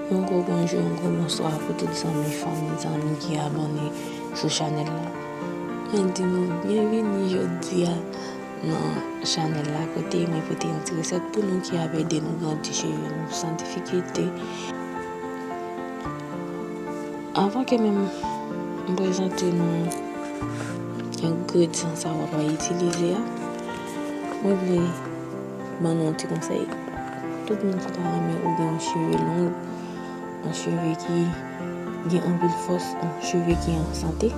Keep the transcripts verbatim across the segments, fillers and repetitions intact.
Yon gwo bonjou, yon gwo bonswa pou tout zanmi, fanmi, zanmi ki abòne sou chanèl la. Mwen di nou byenvini jodi a nan chanèl la, kote mwen pote yon ti resèt pou nou ki ap ede nou grandi cheve nou san difikilte. Avan ke menm m prezante nou engredyan sa w ap itilize a, mwen vle ban nou yon ti konsèy. Tout moun ki ta renmen ou gen yon cheve long, yon cheve ki gen anpil fòs, yon cheve ki an sante,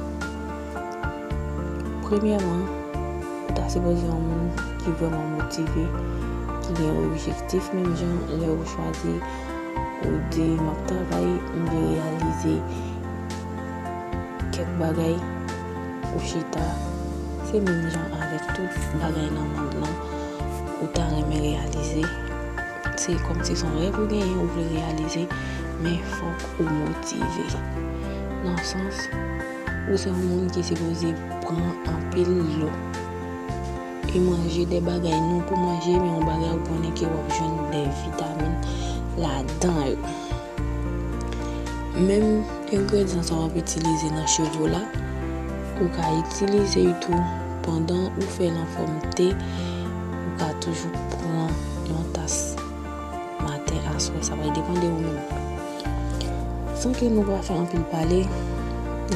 premyèman, ou ta sipoze yon moun ki vrèman motive, ki gen objektif, menm jan lè ou chwazi, ou di, "M ap travay, m vle reyalize kèk bagay," ou chita, se menm jan avèk tout bagay nan mond lan, ou ta renmen reyalize. Se kòmsi se yon rèv ou genyen, ou vle reyalize, men fòk ou motive. Nan sans, ou se yon moun ki sipoze pran anpil dlo. E manje de bagay non pou manje, men yon bagay ou konnen ke w ap jwenn de vitamin ladan yo. Menm engredyan sa w ap itilize nan cheve w la, ou ka itilize l tou pandan ou fè lanfòm te, ou ka toujou pran yon tas maten, aswè, sa pral depann de ou menm. San ke nou pa fè anpil pale,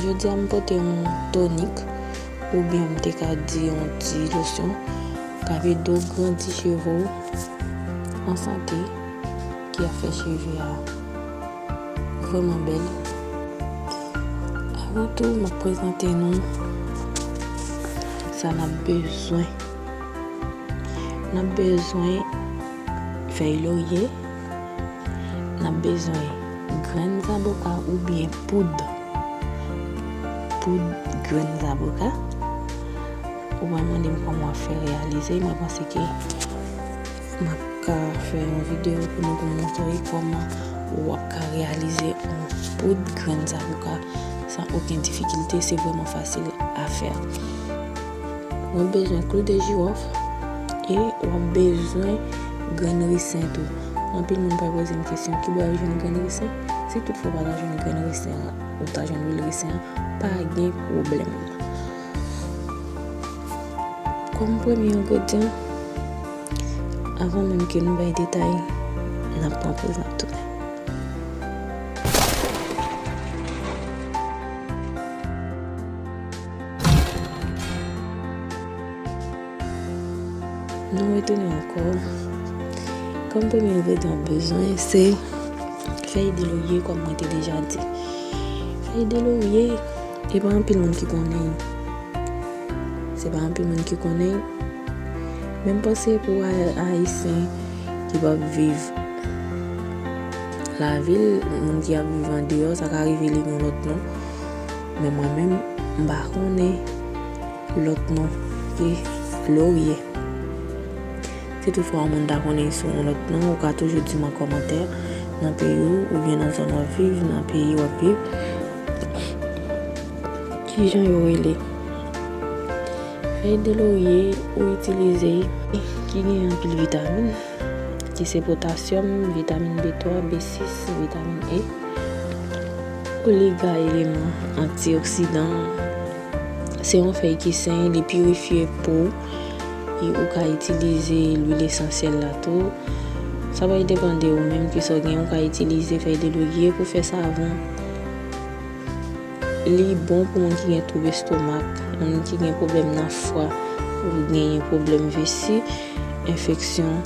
jodi a m pote yon tonik, oubyen m te ka di yon ti losyon, k ap ede w grandi cheve w an sante, ki ap fè cheve a vrèman bèl. Avan tou, m ap prezante nou sa n ap bezwen. N ap bezwen fèy lorye, n ap bezwen grenn zaboka oubyen poud, poud grenn zaboka. Ou pral mande m kòman w ap fè reyalize, mwen panse ke m ap ka fè yon videyo pou nou, pou m montre w kòman w ap ka reyalize yon poud grenn zaboka san okenn difikilte, se vrèman fasil a fè. W ap bezwen klou de jiwòf e w ap bezwen grenn risen tou. Anpil moun pral poze m kesyon, "Kibò y ap jwenn grenn risen?" Si toutfwa w pa ta jwenn grenn risen an, ou ta jwenn lwil risen an, pa gen pwoblèm. Kòm premye engredyan, avan menm ke nou bay detay, n ap pran poz n ap tounen. Nou retounen ankò. Kòm premye engredyan w bezwen, se fèy de lorye, kòm mwen te deja di. Fèy de lorye, e pa anpil moun ki konnen. Se pa anpil moun ki konnen. Men m panse pou Ay-, Ayisyen ki p ap viv lavil, moun ki ap viv andeyò, sa ka rive li gen yon lòt non. Men mwen menm, m pa konnen lòt non ke lorye. Si toutfwa yon moun ta konnen sou yon lòt non, ou ka toujou di m an kòmantè nan peyi w oubyen nan zòn w ap viv, nan peyi w ap viv. Kijan yo rele? Fèy de lorye ou itilize ki gen anpil vitamin, ki se potasyòm, vitamin B twa, B sis, vitamin E, oliga eleman antioksidan. Se yon fèy ki sen, li pirifye po, e ou ka itilize lwil esansyèl la tou. Sa pral depann de ou menm, kisa w gen, ou ka itilize fèy de lorye pou fè savon. Li bon pou moun ki gen twoub estomak, moun ki gen pwoblèm nan fwa, ou genyen pwoblèm vesi, enfeksyon,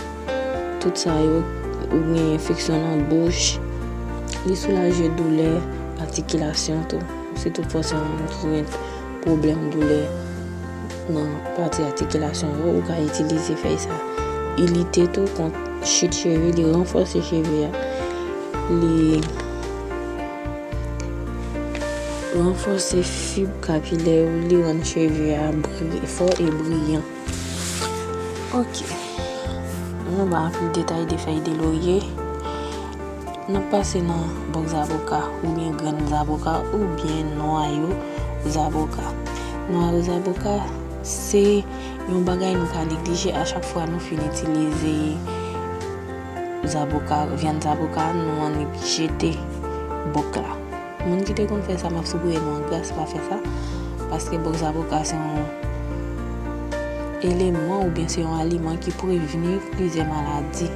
tout sa yo, ou gen enfeksyon nan bouch. Li soulaje doulè atikilasyon tou. Si toutfwa se yon moun ki gen pwoblèm doulè nan pati atikilasyon yo, ou ka itilize fèy sa. Li lite tou kont chit cheve, li ranfòse cheve a. Li ranfòse fib kapilè yo, li rann cheve a bri- fò e briyan. Ok. Nou ba anpil detay de fèy de lorye. N ap pase nan bòk zaboka oubyen grenn zaboka oubyen nwayo zaboka. Nwayo zaboka se yon bagay nou ka neglije a chak fwa nou fin itilize zaboka, vyann zaboka, nou annik jete bòk la. Moun ki te konn fè sa, m ap sipliye nou an gras pa fè sa, paske bòk zaboka se yon eleman oubyen se yon aliman ki prevni plizyè maladi.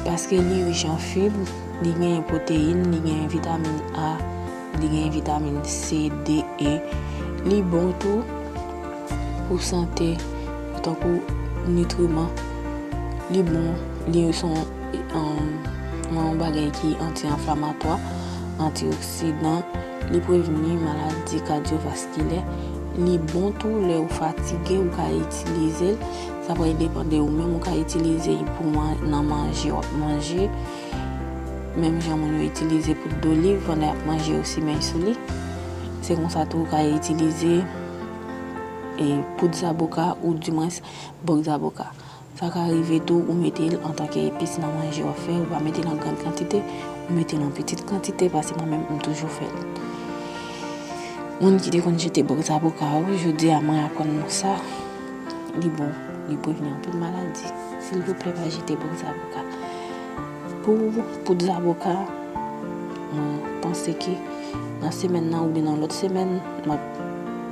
Paske li rich an fib, li genyen pwoteyin, li genyen vitamin A, li genyen vitamin C, D, E. Li bon tou pou sante, tankou nitriman. Li bon, li se yon, um, yon bagay ki anti-anflamatwa, antioksidan. Li prevni maladi kadyovaskilè. Li bon tou lè ou fatige, ou ka itilize l. Sa pral depann de ou menm, ou ka itilize l pou man- nan manje w ap manje. Menm jan moun yo itilize poud doliv pandan y ap manje, yo simen sou li. Se konsa tou ou ka itilize e poud zaboka ou dimwens bòk zaboka. Sa ka rive tou ou mete l antanke epis nan manje w ap fè, ou pa mete l an grann kantite, ou mete l an pitit kantite, paske mwen menm m toujou fè l. Moun ki te konn jete bòk zaboka yo, jodi a mwen aprann nou sa. Li bon, li prevni anpil maladi. Silvouplè, pa jete bòk zaboka. Pou poud zaboka, mwen panse ke nan semèn nan oubyen nan lòt semèn, m ap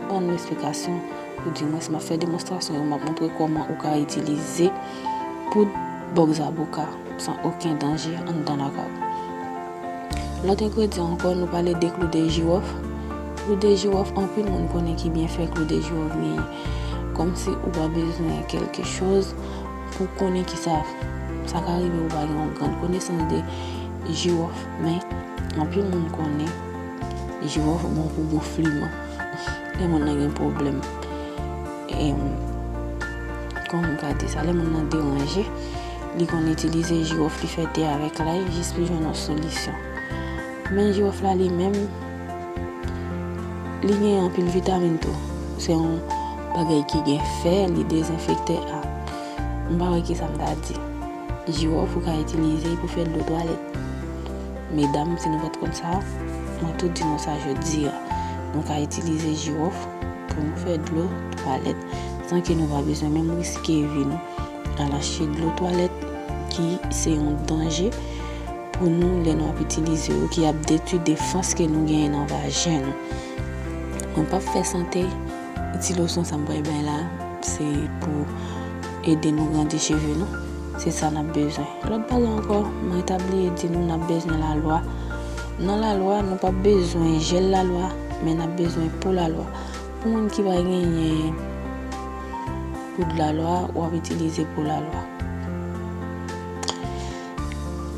ban nou esplikasyon, oudimwens m ap fè demonstrasyon yo, m ap montre kòman ou ka itilize poud bòk zaboka san okenn danje anndan lakay ou. Lòt engredyan ankò, nou pale de klou de jiwòf. Klou de jiwòf, anpil moun konnen ki byenfè klou de jiwòf genyen. Kòmsi ou pa bezwen kèlkechoz pou konnen ki sa, sa ka rive ou pa gen yon grann konesans de jiwòf, men anpil moun konnen jiwòf bon pou gonfleman. Lè moun nan gen pwoblèm, em, kòman m ka di sa, lè moun nan deranje, li konn itilize jiwòf, li fè te avèk lay jis li jwenn yon solisyon. Men jiwòf la li menm, li gen anpil vitamin tou. Se yon bagay ki gen fè, li dezenfekte a. M pa wè ki sa m ta di. Jiwòf ou ka itilize pou fè dlo twalèt. Medam, si nou pa t konn sa, mwen tou di nou sa jodi a. Nou ka itilize jiwòf pou nou fè dlo twalèt san ke nou pa bezwen menm riske vi nou al achte dlo twalèt ki se yon danje pou nou lè nou ap itilize yo, ki ap detwi defans ke nou genyen nan vajen nou. Mwen p ap fè sante, ti loson sa m pral bay la, se pou ede nou grandi cheve nou. Se sa n ap bezwen. Lòt bagay ankò, mwen ta bliye di nou, n ap bezwen lalwa. Nan lalwa, nou p ap bezwen jèl lalwa, men n ap bezwen po lalwa. Pou moun ki pa genyen poud lalwa, w ap itilize po lalwa.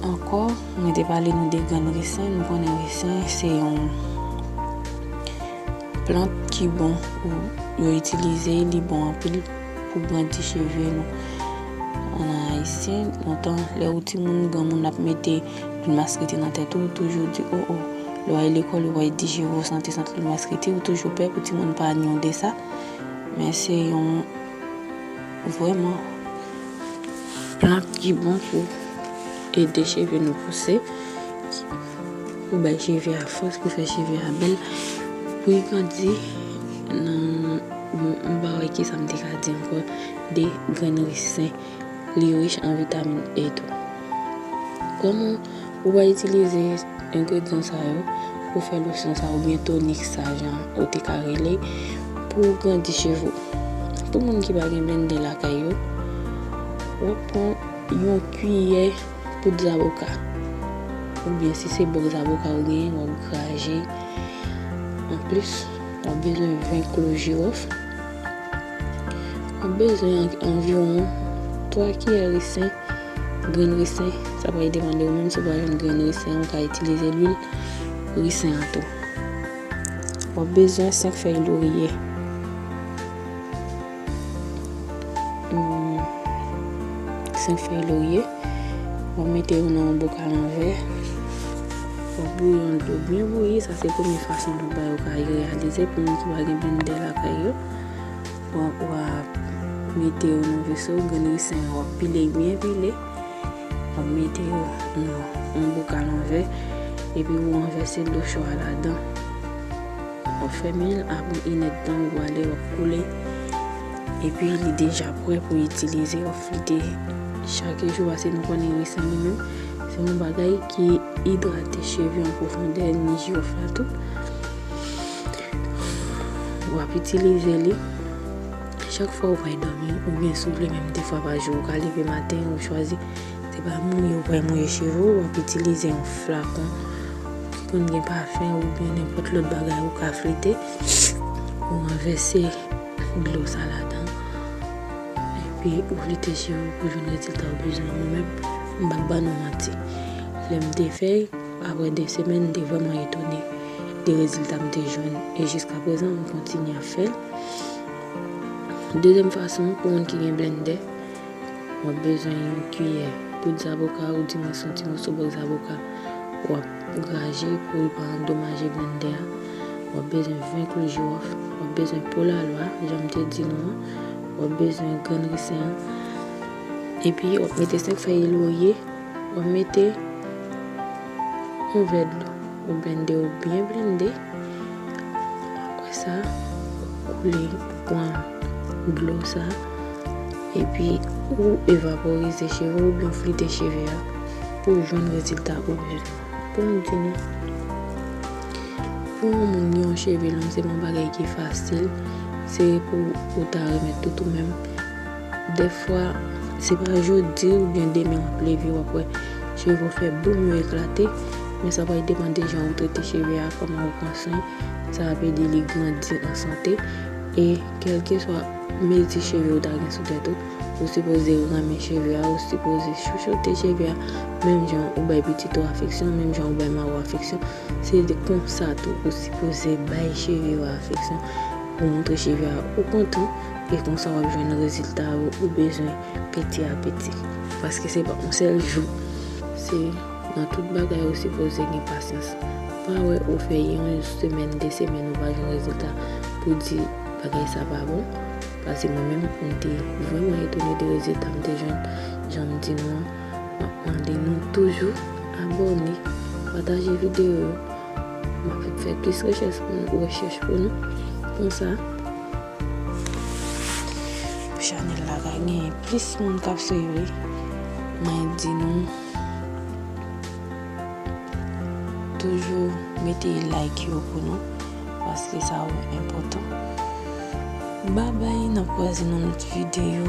Ankò, mwen te pale nou de grenn resen. Nou konnen resen se yon plant ki bon pou yo itilize, li bon anpil pou grandi cheve nou. An ayisyen, lontan, lè ou timoun, granmoun ap mete lwil maskriti nan tèt ou, ou toujou di, o, o, lè w al lekòl, yo pral di cheve w sante, sant lwil maskriti, ou toujou pè pou timoun pa nye w de sa. Men se yon, vrèman, plant ki bon pou ede cheve nou pouse, pou bay cheve a fòs, pou fè cheve a bèl, pou l grandi nan, m, m pa wè ki sa m te ka di ankò, de grenn risen, li rich an vitamin E tou. Kòman ou va itilize engredyan sa yo pou fè losyon sa oubyen tonik sa, jan ou te ka rele, pou grandi cheve w? Pou moun ki pa gen blendè lakay yo, w ap pran yon kiyè poud zaboka. Oubyen si se bòk zaboka ou genyen, w ap graje. Anplis, w ap bezwen ven klou jiwòf. W ap bezwen an-, anviwon twa kiyè risen, grenn risen. Sa pral depann de ou menm, si w pa jwenn grenn risen, ou ka itilize lwil risen an tou. W ap bezwen senk fèy lorye. Hmm, senk fèy lorye. W ap mete yo nan yon bokal an vè. W ap bouyi yon dlo byen bouyi, sa se premye fason lonbray yo ka reyalize pou moun ki pa gen blendè lakay yo. W ap, w ap mete yo nan veso, grenn risen an w ap pile byen pile. W ap mete yo nan yon bokal an vè, epi ou ranvèse dlo cho a ladan. W ap fèmen l apre yon inèdtan ou ale, w ap koule. Epi li deja prè pou itilize, w ap flite chak jou, paske nou konnen risen li menm, se yon bagay ki idrate cheve an pwofondè, ni jiwòf la tou. W ap itilize li chak fwa ou pral dòmi, oubyen si w vle menm de fwa pa jou, ou ka leve maten, ou chwazi, se pa mouye ou pral mouye cheve w, w ap itilize yon flakon ki konn gen pafen oubyen nenpòt lòt bagay ou ka flite, ou ranvèse dlo sa ladan, epi ou flite cheve w pou jwenn rezilta ou bezwen. Mwen menm, m p ap ba nou manti. Lè m te fè, apre de semèn, m te vrèman etone de rezilta m te jwenn. E jiska prezan, m kontinye ap fè l. Dezyèm fason, pou moun ki gen blendè, w ap bezwen yon kiyè poud zaboka, ou di mwen se yon ti moso bòk zaboka, w ap graje pou li pa andomaje blendè a. W ap bezwen ven klou jiwòf, w ap bezwen po lalwa, jan m te di nou an, w ap bezwen grenn risen an. Epi, w ap mete senk fèy lorye, w ap mete yon vè dlo. Ou blende, ou byen blende. Apre sa, ou koule, ou pran dlo sa, epi ou evaporize cheve w oubyen flite cheve a pou w jwenn rezilta ou bezwen. Pou m di nou, pou yon moun gen yon cheve long, se pa yon bagay ki fasil. Se pou ou ta remèt tout ou menm. Dèfwa, se pa jodi oubyen demen w ap leve, w ap wè cheve w fè boum, yo eklate, men sa pral depann de jan ou trete cheve a, kòman ou pran swen, sa ap ede li grandi an sante. E kèlkeswa mezi cheve ou ta gen sou tèt ou, ou sipoze renmen cheve a, ou sipoze chouchoute cheve a, menm jan ou bay pitit ou afeksyon, menm jan ou bay mari w afeksyon, se de konsa tou ou sipoze bay cheve w afeksyon, pou montre cheve a ou kontan, e konsa w ap jwenn rezilta ou, ou bezwen piti a piti. Paske se pa yon sèl jou. Se nan tout bagay ou sipoze gen pasyans. Pa wè ou fè yon semèn, de semèn ou pa jwenn rezilta pou di bagay sa pa bon. Paske mwen menm, m te vrèman etone de rezilta m te jwenn, jan m di nou an. M ap mande nou toujou abòne, pataje videyo yo. M ap fè plis rechèch pou nou, rechèch pou nou. Konsa, pou chanèl la ka gen plis moun k ap swiv li. Mwen di nou, toujou mete like yo pou nou, paske sa yo enpòtan. Babay, n ap kwaze nan lòt videyo.